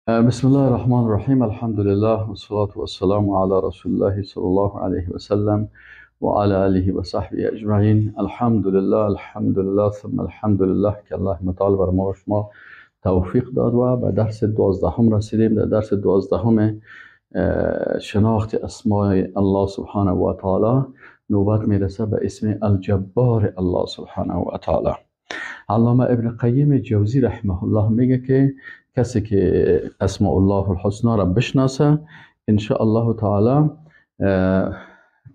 بسم الله الرحمن الرحیم. الحمد لله و الصلاة و السلام علی رسول الله صلی الله علیه و سلم و علی آله و صحبه اجمعین. الحمد لله، الحمد لله ثم الحمد لله که الله متعال بر ما و شما توفیق داد و به درس 12 رسیدیم. در درس 12 شناخت اسماء الله سبحانه و تعالی نوبت میرسه به اسم الجبار الله سبحانه و تعالی. علامه ابن قیم جوزی رحمه الله میگه که کسی که اسماء الله الحسنا را بشناسه ان شاء الله تعالی،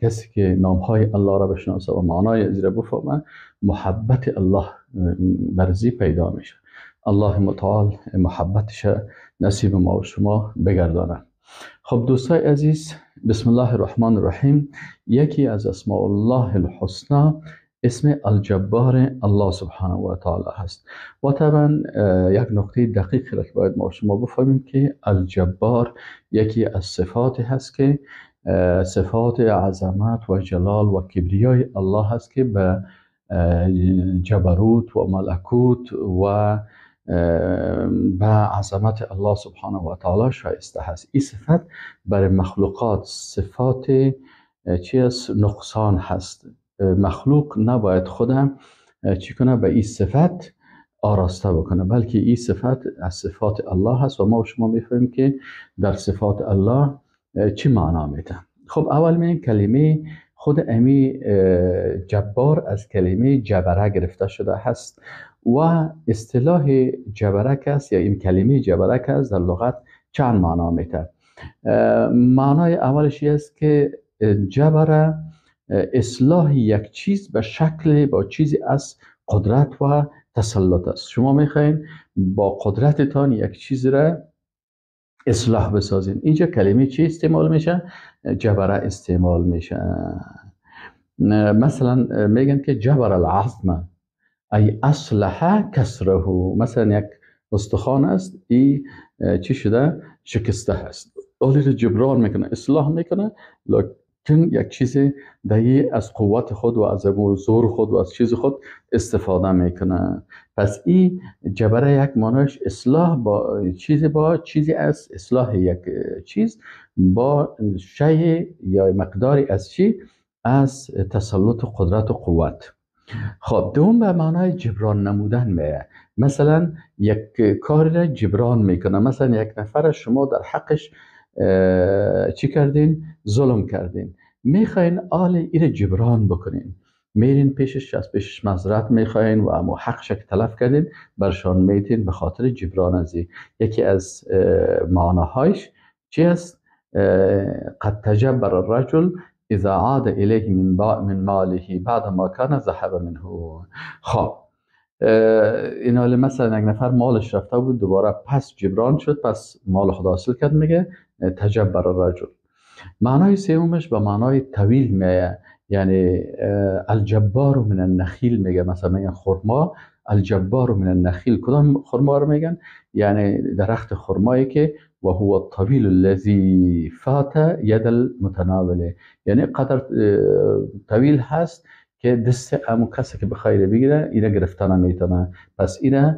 کسی که نامهای الله را بشناسه و معنای از را بفهمه، محبت الله برزی پیدا میشه. الله متعال محبتش نصیب ما و شما بگردانه. خب دوستای عزیز، بسم الله الرحمن الرحیم. یکی از اسماء الله الحسنا اسم الجبار الله سبحانه و تعالی هست. و طبعا یک نقطه دقیق را که باید ما شما بفهمیم که الجبار یکی از صفات هست که صفات عظمت و جلال و کبریای الله هست که به جبروت و ملکوت و به عظمت الله سبحانه و تعالی شایسته هست. این صفت برای مخلوقات صفات چی است؟ نقصان هست. مخلوق نباید خودم چی کنه؟ به این صفت آراسته بکنه، بلکه این صفت از صفات الله هست و ما و شما میفهمیم که در صفات الله چی معنا میده. خب اول می کلمه خود امی جبار از کلمه جبره گرفته شده هست و اصطلاح جبره است یا این کلمه جبره است در لغت چند معنا میده. معنای اولش است که جبره اصلاح یک چیز به شکل با چیزی از قدرت و تسلط است. شما میخواین با قدرتتان یک چیز را اصلاح بسازین. اینجا کلمه چی استعمال میشه؟ جبره استعمال میشه. مثلا میگن که جبر العظم ای اصلح کسره. مثلا یک استخوان است، ای چی شده؟ شکسته است. اون رو جبران میکنه، اصلاح میکنه، لکن یک چیز دهی از قوت خود و از زور خود و از چیز خود استفاده میکنه. پس این جبره یک معناش اصلاح با چیزی، با چیزی از اصلاح یک چیز با شی یا مقداری از چی؟ از تسلط و قدرت و قوت. خب دوم به معنای جبران نمودن میه. مثلا یک کاری را جبران میکنه. مثلا یک نفر شما در حقش چی کردین؟ ظلم کردین، میخواین آل ایره جبران بکنین، میرین پیشش، از پیشش معذرت میخواین و اما حقش که تلف کردین برشان میتین به خاطر جبران ازی. یکی از معناهایش چی است؟ قد تجبر الرجل اذا عاد الیه من ماله بعد ما کان ذهب منه. خب این حال مثلا یک نفر مالش رفته بود، دوباره پس جبران شد، پس مال خود حاصل کرد، میگه تجبر الرجل. معنای سومش به معنای طویل میه، یعنی الجبار من النخیل میگه. مثلا میگن خرما، الجبار من النخیل. کدام خرما رو میگن؟ یعنی درخت خرمایی که و هو الطویل الذی فات ید المتناوله، یعنی قدر طویل هست که دست امو کسی که بخواد بگیره اینا گرفتن نمیتونه. پس اینا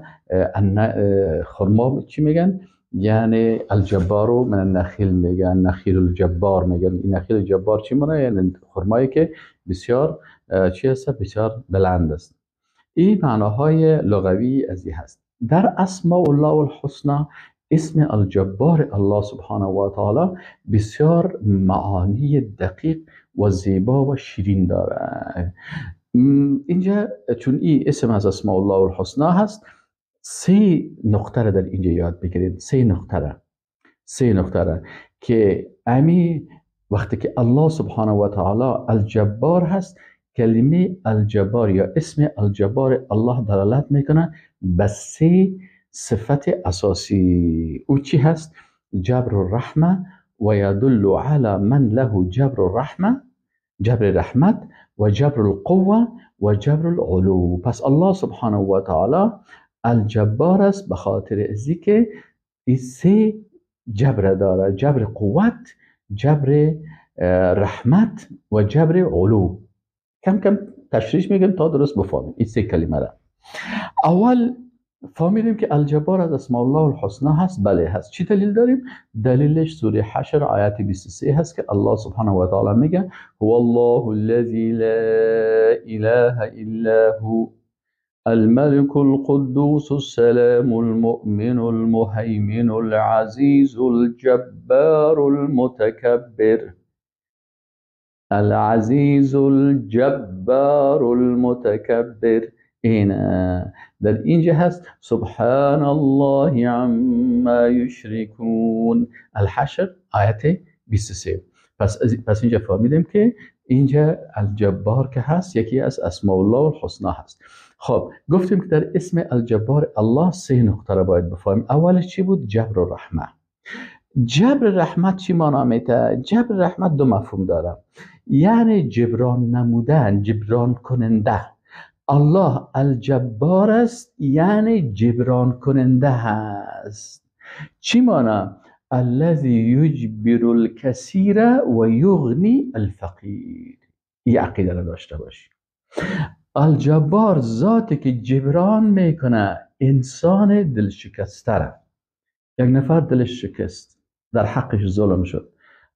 خرما چی میگن؟ یعنی الجبار من النخیل میگن، نخیل الجبار میگن. این نخیل الجبار چی مونه؟ یعنی خرمایی که بسیار چی هست؟ بسیار بلند است. این معناهای لغوی از این هست. در اسماء الله الحسنا اسم الجبار الله سبحانه و تعالی بسیار معانی دقیق و زیبا و شیرین داره. اینجا چون این اسم از اسماء الله الحسنا هست، سه نقطه را در اینجا یاد بگیرید. سه نقطه را که امی وقتی که الله سبحانه و تعالی الجبار هست، کلمه الجبار یا اسم الجبار الله دلالت میکنه به سه صفت اساسی. او چی هست؟ جبر الرحمه و یدل علی من له جبر الرحمه، جبر رحمت و جبر القوه و جبر العلو. پس الله سبحانه و تعالی الجبار است به خاطر ازی که این سه جبر داره: جبر قوت، جبر رحمت و جبر علو. کم کم تشریح میگم تا درست بفهمیم این سه کلمه را. اول فهمیدیم که الجبار از اسماء الله الحسنا هست. بله هست. چی دلیل داریم؟ دلیلش سوره حشر آیت 23 هست که الله سبحانه و تعالی میگه هو الله الذی لا اله الا هو الملك القدوس السلام المؤمن المهيمن العزيز الجبار المتكبر. العزيز الجبار المتكبر. اینا در اینجا هست سبحان الله عما یشرکون. الحشر آیت 23. پس اینجا فهمیدیم که اینجا الجبار که هست یکی از اسماء الله الحسنا هست. خب گفتیم که در اسم الجبار الله سه نقطه را باید بفهمیم. اولش چی بود؟ جبر و رحمه. جبر رحمت چی معنا میده؟ جبر رحمت دو مفهوم داره، یعنی جبران نمودن، جبران کننده. الله الجبار است یعنی جبران کننده هست. چی معنا؟ الذی یجبر الکثیر و یغنی الفقیر. این عقیده را داشته باشی. الجبار ذاتی که جبران میکنه انسان دل شکسته را. یک نفر دلش شکست، در حقش ظلم شد،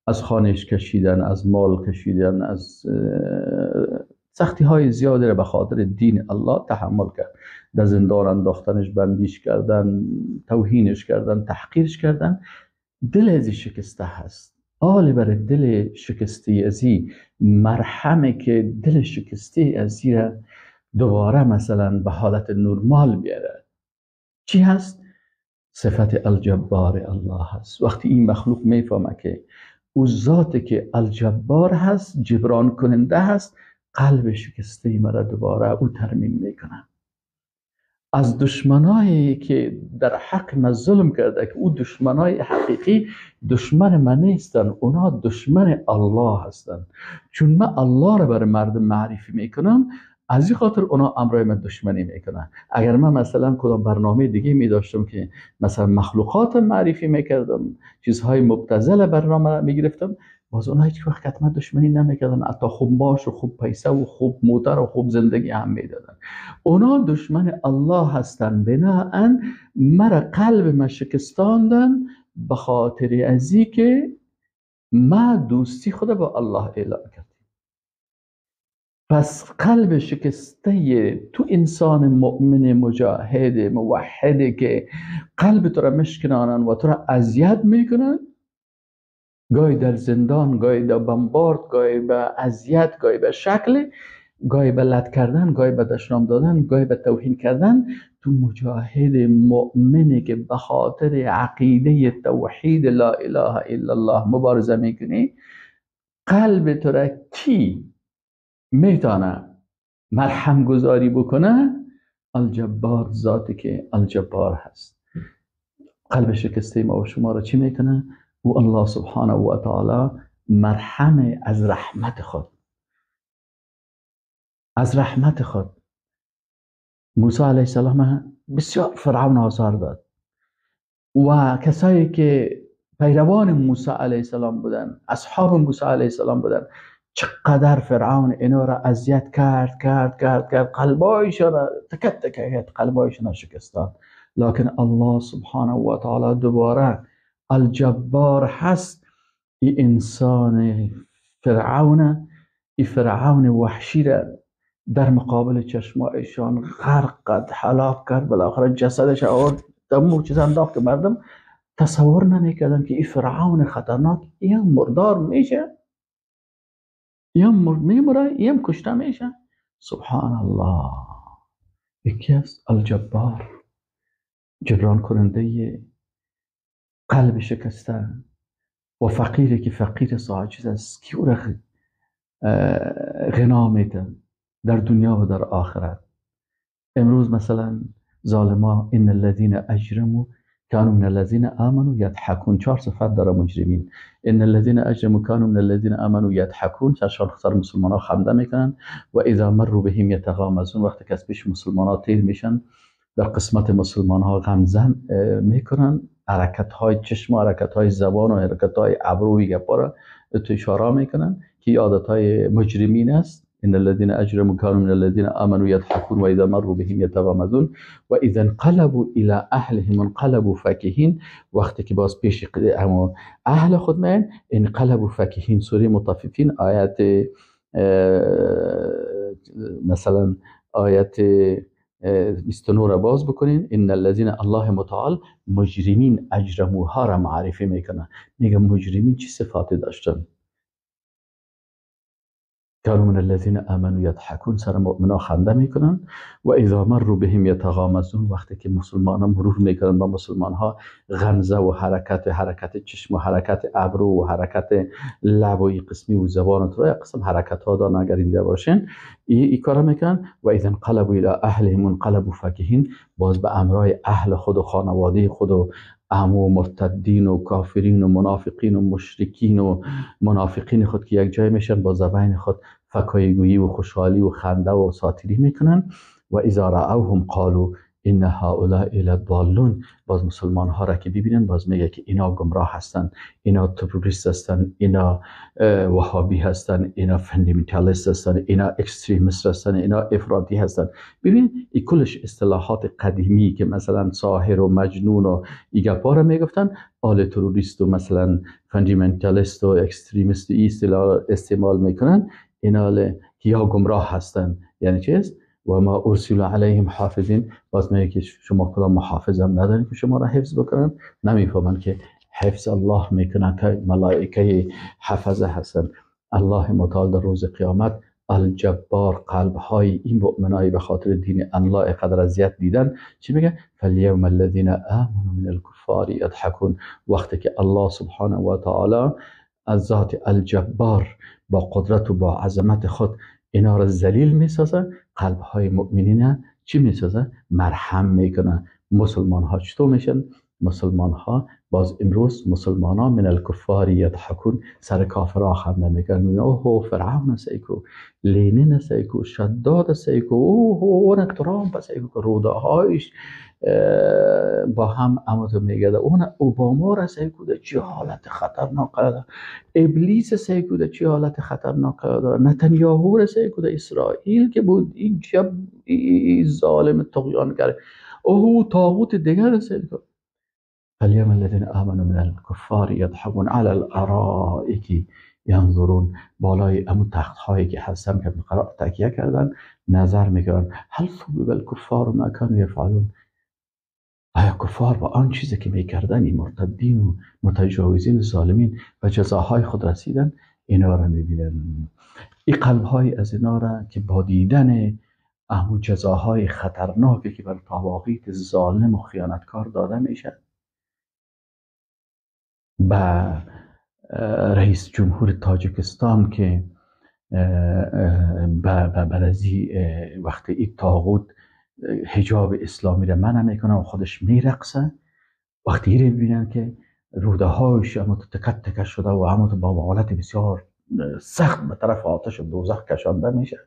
از خانهش کشیدن، از مال کشیدن، از سختی های زیادی را به خاطر دین الله تحمل کرد، در زندان انداختنش، بندیش کردن، توهینش کردن، تحقیرش کردن، دل ازی شکسته هست. آل بر دل شکسته ازی مرحمه که دل شکسته ازی را دوباره مثلا به حالت نرمال بیاره. چی هست؟ صفت الجبار الله هست. وقتی این مخلوق میفهمه که او ذاتی که الجبار هست، جبران کننده هست، قلب شکسته مرا دوباره او ترمیم میکنه. از دشمنایی که در حق من ظلم کرده که او دشمنای حقیقی دشمن من نیستن، اونا دشمن الله هستن. چون من الله را برای مردم معرفی میکنم، از این خاطر اونا امرای من دشمنی میکنن. اگر من مثلا کدام برنامه دیگه می داشتم که مثلا مخلوقات معرفی میکردم، چیزهای مبتذل برنامه میگرفتم، باز اونها هیچ وقت حتما دشمنی نمیکردن، حتی خوب باش و خوب پیسه و خوب موتر و خوب زندگی هم میدادن. اونا دشمن الله هستن. بناهن مرا قلب ما شکستاندن به خاطر ازی که ما دوستی خود با الله اعلام کردیم. پس قلب شکسته تو انسان مؤمن مجاهد موحده که قلب تو را مشکنانن و تو را اذیت میکنن، گاهی در زندان، گاهی در بمبارد، گاهی به اذیت، گاهی به شکل، گاهی به لط کردن، گاهی به دشنام دادن، گاهی به توهین کردن، تو مجاهد مؤمنی که به خاطر عقیده توحید لا اله الا الله مبارزه میکنی، قلب تو را کی میتونه مرحم گذاری بکنه؟ الجبار، ذاتی که الجبار هست. قلب شکسته ما و شما را چی میکنه؟ و الله سبحانه و تعالی مرحم از رحمت خود، از رحمت خود. موسی علیه السلام بسیار فرعون آزار داد و کسایی که پیروان موسی علیه السلام بودن، اصحاب موسی علیه السلام بودن، چقدر فرعون اینا را اذیت کرد کرد کرد کرد، قلبایشان تکت تکت قلبایشان شکستان. لکن الله سبحانه و تعالی دوباره الجبار هست. ای انسان فرعون، ای فرعون وحشی را در مقابل چشمایشان غرق کرد، هلاک کرد، بالاخره جسدش آورد دمو چیز انداخت که مردم تصور نمیکردن که ای فرعون خطرناک این مردار میشه، این میمره، این کشته میشه. سبحان الله، یکی از الجبار، جبران کننده قلب شکسته و فقیری که فقیر عاجز است، کی او را غنا میده در دنیا و در آخرت. امروز مثلا ظالما، ان الذين اجرموا كانوا من الذين آمنوا يضحكون، چهار صفت داره مجرمین. ان الذين اجرموا كانوا من الذين آمنوا يضحكون، چشان خسر مسلمان ها خنده میکنن. و اذا مروا بهم يتغامزون، وقتی که از پیش مسلمان ها تیر میشن در قسمت مسلمان ها غمزن میکنن، حرکت های چشم و حرکت های زبان و حرکت های ابروی گپا را تو اشاره میکنن که عادت های مجرمین است. ان الذين اجرموا كانوا من الذين آمنوا يضحكون واذا مروا بهم يتغامزون و اذا انقلبوا الى اهلهم انقلبوا فكهين. وقتی که باز پیش اهل خود میان انقلبوا فکهین، سوره مطففین آیت مثلا آیت 29 را باز بکنین. ان الذين الله متعال مجرمین اجرموها را معرفی میکنه، میگه مجرمین چه صفاتی داشتن؟ كانوا من الذين آمنوا يضحكون، سر مؤمنا خنده میکنن. و اذا مروا بهم يتغامزون، وقتی که مسلمان ها مرور میکنن با مسلمان ها غمزه و حرکت چشم و حرکت ابرو و حرکت لب و قسمی و زبان و قسم حرکت ها دارن، اگر دیده باشین ای کارا میکنن. و اذا انقلبوا الى اهلهم انقلبوا فكهين، باز به امرای اهل خود و خانواده خود و عمو مرتدین و کافرین و منافقین و مشرکین و منافقین خود که یک جای میشن، با زبان خود فکایگویی و خوشحالی و خنده و ساتیری میکنن. و اذا رأوهم قالوا ان هؤلاء لضالون، باز مسلمان ها را که ببینن باز میگه که اینا گمراه هستن، اینا تروریست هستن، اینا وهابی هستن، اینا fundamentalist هستن، اینا extremist هستن، اینا افراطی هستن. ببین این کلش اصطلاحات قدیمی که مثلا ساحر و مجنون و ای گپا را میگفتن، آل تروریست و مثلا fundamentalist و extremist ای اصطلاح استعمال میکنن، اینا که یا گمراه هستن. یعنی چیست؟ و ما ارسل علیهم حافظین، باز میگه که شما کدام محافظ هم ندارین که شما را حفظ بکنن. نمیفهمن که حفظ الله میکنن که ملائکه حفظه هستن. الله متعال در روز قیامت الجبار قلب های این مؤمنای به خاطر دین الله قدر اذیت دیدن چی میگه؟ فالیوم الذین آمنوا من الکفار یضحکون. وقتی که الله سبحانه و تعالی از ذات الجبار با قدرت و با عظمت خود اینا را ذلیل میسازه، قلب های مؤمنین چی میسازه؟ مرهم میکنه. مسلمان ها چطور میشن؟ مسلمان ها باز امروز مسلمان ها من الکفار یضحکون، سر کافرها خنده میکنن. اوه فرعون سیکو، لینین سیکو، شداد سیکو، اوه اون ترامپ سیکو، روده هایش با هم اماتو میگه، اون اوباما را سیکو ده چه حالت خطرناک داره، ابلیس سیکو ده چه حالت خطرناک داره، نتانیاهو را سیکو ده اسرائیل که بود این جب ای ظالم طغیان کرده، اوه طاغوت دیگر را سیکو. فاليوم الذين آمنوا من الكفار يضحكون على الارائك ينظرون، بالای امو تخت هایی که هستن که قرار تکیه کردن نظر میکنن. هل ثوب الكفار ما كانوا يفعلون، آیا کفار با آن چیزی که میکردن این مرتدین و متجاوزین و ظالمین و جزاهای خود رسیدن؟ اینا را میبینن. این قلب های از اینا را که با دیدن امو جزاهای خطرناکی که بر طواغیت ظالم و خیانتکار داده میشه، به رئیس جمهور تاجیکستان که برازی وقتی این طاغوت حجاب اسلامی را منع میکنه و خودش میرقصه، وقتی این میبینن که روده هایش اما تو تکت تکت شده و اما تو با حالت بسیار سخت به طرف آتش دوزخ کشانده میشه،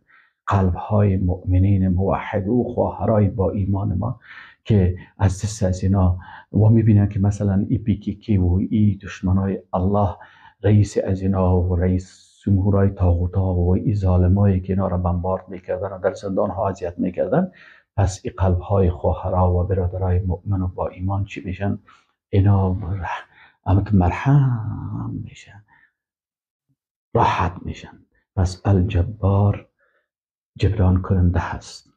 قلب های مؤمنین موحد و خواهرای با ایمان ما که از دست از اینا و میبینن که مثلا ای پی کی کی و ای دشمنای الله، رئیس از اینا و رئیس جمهورای طاغوتا و ای ظالمایی که اینا را بمبارد میکردن و در زندان ها اذیت میکردن، پس ای قلب های خواهرا و برادرای مؤمن و با ایمان چی میشن؟ اینا مرحم میشن، راحت میشن. پس الجبار جبران کننده هست.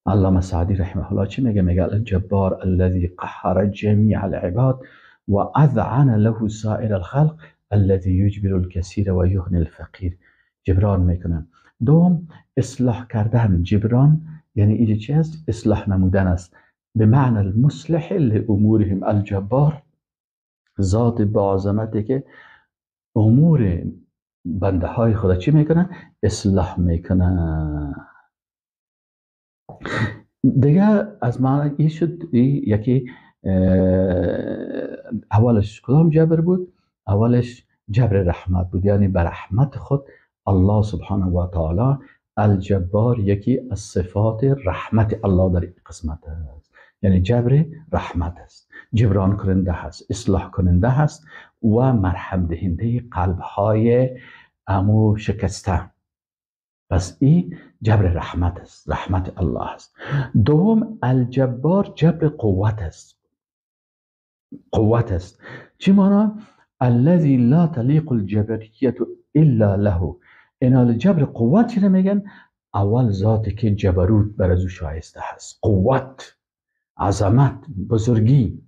علامه سعدی رحمه الله چی میگه؟ میگه الجبار الذي قهر جميع العباد و اذعن له سائر الخلق الذي يجبر الكثير و یغنی الفقیر. جبران میکنه. دوم اصلاح کردن. جبران یعنی اینجا چی هست؟ اصلاح نمودن است، به معنی المصلح لامورهم. الجبار ذات با عظمتی که امور بنده های خدا چی میکنه؟ اصلاح میکنه. دیگه از معنی این شد یکی اولش کدام جبر بود؟ اولش جبر رحمت بود، یعنی بر رحمت خود الله سبحانه و تعالی. الجبار یکی از صفات رحمت الله در این قسمت است، یعنی جبر رحمت است، جبران کننده هست، اصلاح کننده هست و مرهم دهنده قلب های امو شکسته. پس این جبر رحمت است، رحمت الله است. دوم الجبار جبر قوت است. قوت است چی مانا؟ الذي لا تلیق الجبریت الا له. اینا جبر قوت چی میگن؟ اول ذاتی که جبروت بر از او شایسته هست، قوت، عظمت، بزرگی،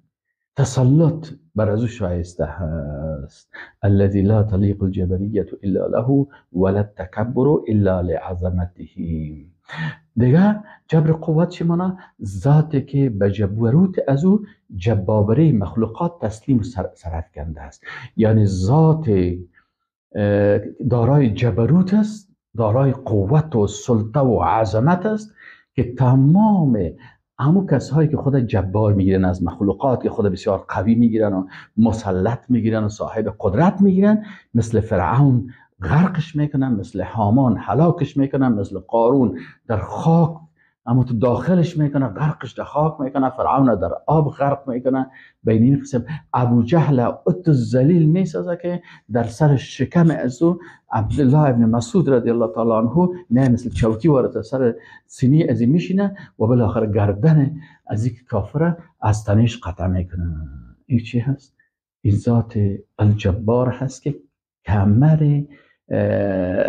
تسلط بر از او شایسته هست. الذي لا تلیق الجبریت الا له ولا التکبر الا لعظمته. دیگه جبر قوت چی مانا؟ ذاتی که به جبروت از او جبابره مخلوقات تسلیم سرافکنده است. یعنی ذات دارای جبروت است، دارای قوت و سلطه و عظمت است که تمام همون کسایی که خود جبار میگیرن از مخلوقات، که خود بسیار قوی میگیرن و مسلط میگیرن و صاحب قدرت میگیرن، مثل فرعون غرقش میکنن، مثل هامان هلاکش میکنن، مثل قارون در خاک اما تو داخلش میکنه، غرقش در خاک میکنه، فرعون در آب غرق میکنه. بین این قسم ابو جهل ات ذلیل میسازه که در سر شکم از او عبدالله ابن مسعود رضی الله تعالی عنه نه مثل چوکی وارد سر سینی از این میشینه و بالاخره گردن از یک کافر از تنش قطع میکنه. این چی هست؟ این ذات الجبار هست که کمر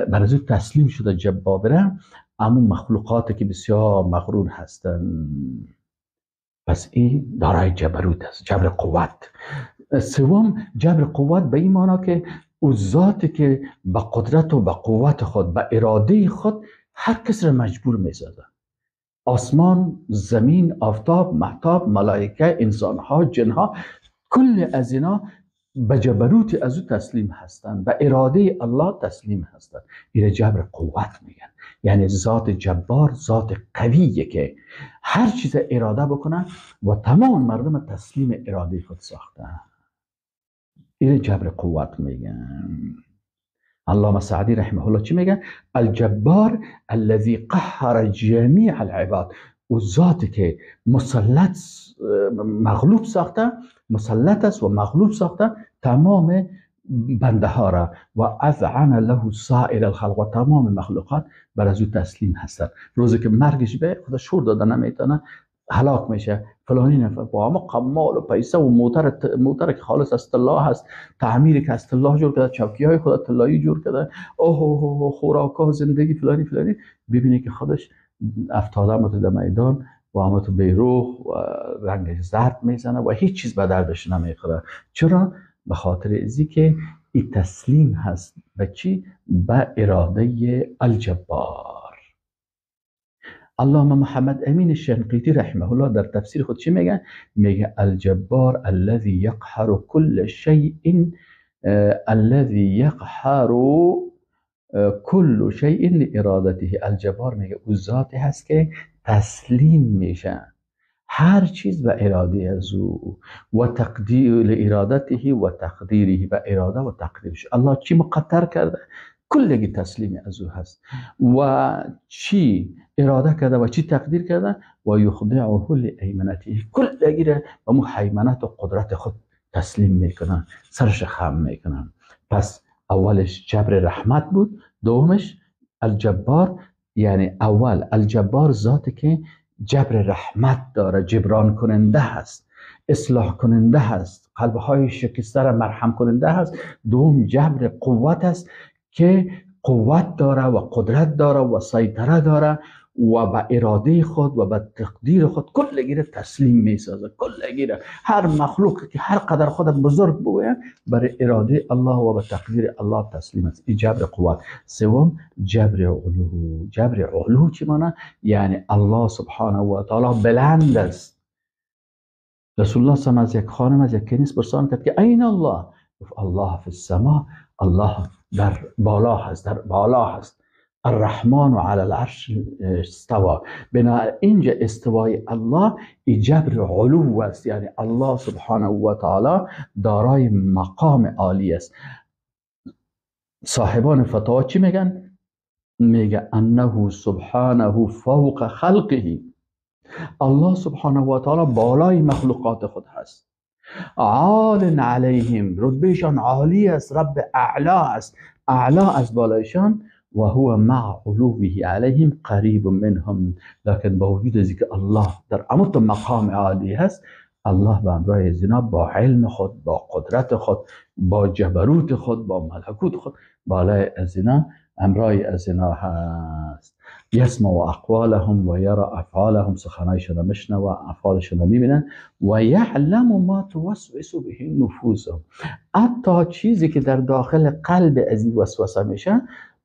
بر از او تسلیم شده جبابره، اما مخلوقاتی که بسیار مغرور هستند. پس این دارای جبروت است، جبر قوت. سوم جبر قوت به این معنا که او ذاتی که به قدرت و به قوت خود، به اراده خود هر کس را مجبور میسازه. آسمان، زمین، آفتاب، مهتاب، ملائکه، انسانها، جنها، کل از اینا به جبروت از او تسلیم هستند، به اراده الله تسلیم هستند. این جبر قوت میگن. یعنی ذات جبار ذات قویه که هر چیز اراده بکنه و تمام مردم تسلیم اراده خود ساخته. این جبر قوت میگن. علامه سعدی رحمه الله چی میگه؟ الجبار الذي قهر جمیع العباد. او ذاتی که مسلط مغلوب ساخته، مسلط است و مغلوب ساخته تمام بنده ها را، و اذعن له سائر الخلق، و تمام مخلوقات بر از او تسلیم هستند. روزی که مرگش به خدا شور داده نمیتونه، هلاک میشه فلانی نفر با همه قمال و پیسه و موتر که خالص از طلا هست، تعمیر که از طلا جور کرده، چوکی های خدا طلایی جور کرده، اوه اوه خوراک ها، زندگی فلانی فلانی، ببینه که خودش افتاده مت در میدان و همه تو بیروح و رنگش زرد میزنه و هیچ چیز به دردش نمیخوره. چرا؟ به خاطر ازی که این تسلیم هست به چی؟ به اراده الجبار. علامه محمد امین شنقیطی رحمه الله در تفسیر خود چی میگه؟ میگه الجبار الذي يقهر كل شيء، الذي يقهر كل شيء لارادته. الجبار میگه او ذاتی هست که تسلیم میشه هر چیز به اراده از او، و تقدیر لارادته و تقدیره، به اراده و تقدیرش. الله چی مقدر کرده کلگی تسلیم از او هست، و چی اراده کرده و چی تقدیر کرده، و یخضعه لایمنته، کلگی را به مهیمنت و قدرت خود تسلیم میکنن، سرش خم میکنن. پس اولش جبر رحمت بود، دومش الجبار، یعنی اول الجبار ذاتی که جبر رحمت داره، جبران کننده هست، اصلاح کننده هست، قلبهای شکسته را مرهم کننده هست. دوم جبر قوت است که قوت داره و قدرت داره و سیطره داره و به اراده خود و به تقدیر خود کل گیره تسلیم میسازه، کل گیره هر مخلوق که هر قدر خود بزرگ بگوید برای اراده الله و به تقدیر الله تسلیم است. این جبر قوت. سوم جبر علو. جبر علو چی معنی؟ یعنی الله سبحانه و تعالی بلند است. رسول الله صلی الله علیه و از یک خانم از یک کنیس پرسان کرد که این الله؟ گفت الله فی السما، الله در بالا هست، در بالا هست. الرحمن علی العرش استوا. بنا اینجا استوای الله جبر علو است، یعنی الله سبحانه و تعالی دارای مقام عالی است. صاحبان فتاوا چی میگن؟ میگه انه سبحانه فوق خلقه، الله سبحانه و تعالی بالای مخلوقات خود هست. عال علیهم، رتبهشان عالی است، رب اعلا است، اعلا از بالایشان. و هو مع علوه علیهم قریب منهم. لکن با وجود از که الله در امت مقام عالی هست، الله به همراه زنا با علم خود، با قدرت خود، با جبروت خود، با ملکوت خود بالای ازینا، همراه ازینا هست. یسمع اقوالهم و یرا افعالهم، سخنایشان میشنوه و افعالشان میبینه. و یعلم ما توسوس به نفوسهم، حتی چیزی که در داخل قلب از این وسوسه میشه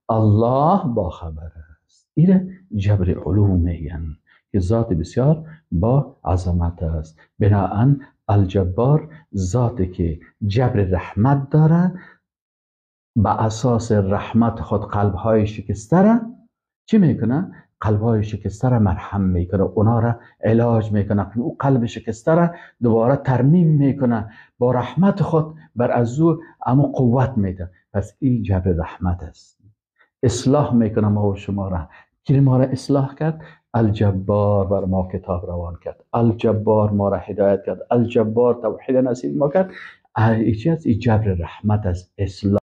الله با خبر است. ایره جبر علوم میگن که ذات بسیار با عظمت است. بناهن الجبار ذاتی که جبر رحمت داره، به اساس رحمت خود قلبهای شکسته را چی میکنه؟ قلبهای شکسته را مرهم میکنه، اونا را علاج میکنه، او قلب شکسته را دوباره ترمیم میکنه، با رحمت خود بر از او اما قوت میده. پس این جبر رحمت است، اصلاح میکنه ما و شما را. کی ما را اصلاح کرد؟ الجبار بر ما کتاب روان کرد، الجبار ما را هدایت کرد، الجبار توحید نصیب ما کرد. این چی است؟ این جبر رحمت است، اصلاح.